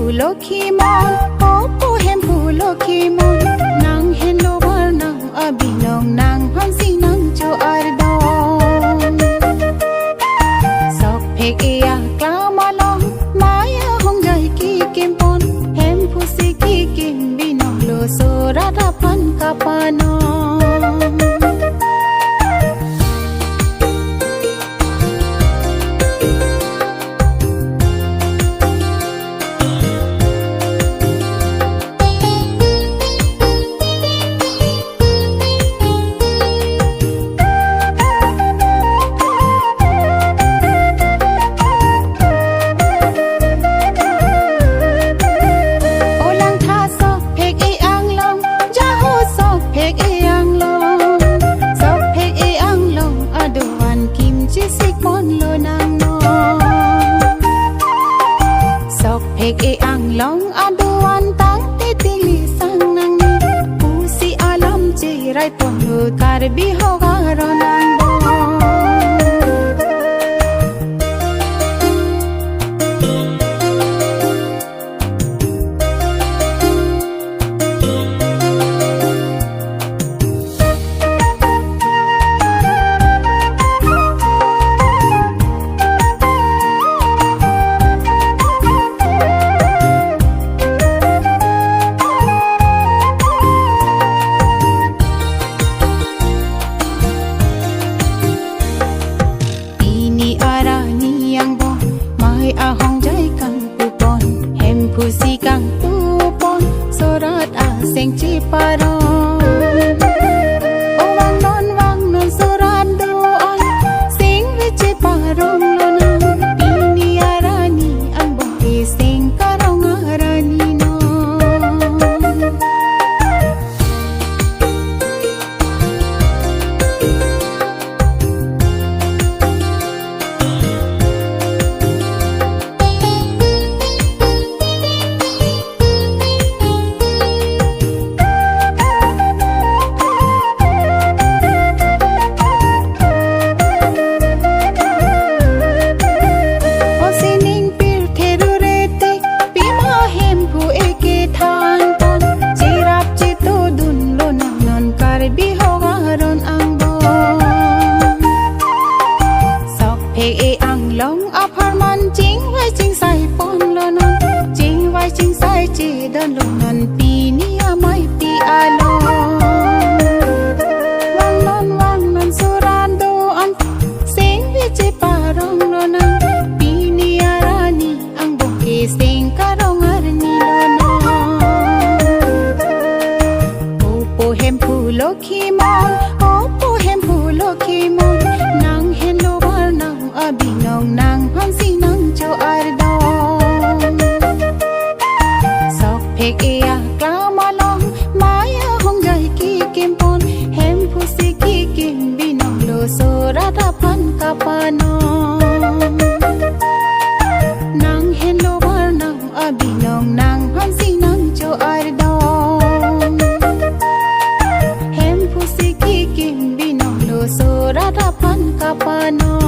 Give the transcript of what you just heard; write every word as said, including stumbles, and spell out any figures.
Lokhi Mon, opo Hemphu Lokhi Mon, nang henlo bar nang abinong nang phansi nang cho-ardon. Sok phek-e aklam along, maya hongjai kekim pon, Hemphu si kekim binong lo sorat aphan kapanon. O Langtha sok phek-e anglong, Jaho sok phek-e anglong, sok phek-e anglong aduan kimchi sikpon lonang non. Sok phek-e anglong aduan tangte tili sang nang, pusi alam cherai pon lo Karbi hok aron angbong. Pini arni angbong, mei ahongjai kangpupon, Hemphu si kangpupon, sorat aseng cheparon. O vangnon vangnon sorat do-an, seng ve cheparong lonang. Pini arni angbong ke seng karong arni non. O sining pirthe rurete, pima Hemphu eke thanpon, chirap chitudun lonang non Karbi hok aron angbong. Sok phek-e anglong apharman chingvai chingsai pon lonang, chingvai chingsai chedon lonang pini amei pi along. Vangnon vangnon sorat do-an, seng ve cheparong lonang, pini arni angbong ke seng karong arni lonang. Opo Hemphu Lokhi Mon, opo Hemphu Lokhi Mon, nang henlo bar nang abinong nang phansi nang cho-ardon. Sok phek-e aklam along, maya hongjai kekim pon, Hemphu si kekim binong lo sorat aphan kapanon. Nang henlo bar nang abinong nang phansi nang cho-ardon. Hemphu si kekim binong lo sorat aphan kapanon.